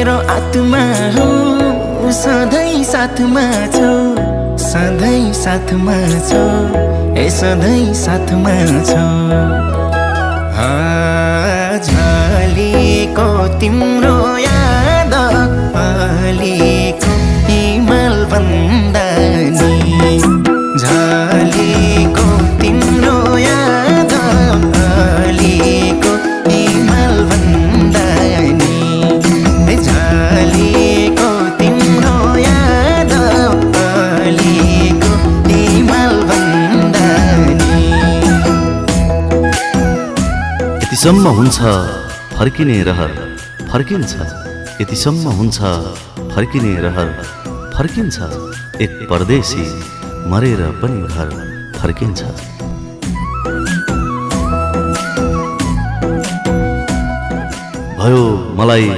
मेरो आत्मा हो सधैँ साथमा छौ सधैँ साथमा छौ ए सधैँ साथमा छौ झलेको तिम्रो याद अलेको हिमाल भन्दा नि झलेको तिम्रो याद अलेको हिमाल भन्दा नि झलेको तिम्रो याद अलेको हिमाल भन्दा नि यतिसम्म हुन्छ फर्किने रहर फर्किन्छ यतिसम्म हुन्छ फर्किने रहर फर्किन्छ एक परदेशी मरेर पनि घर फर्किन्छ भयो मलाई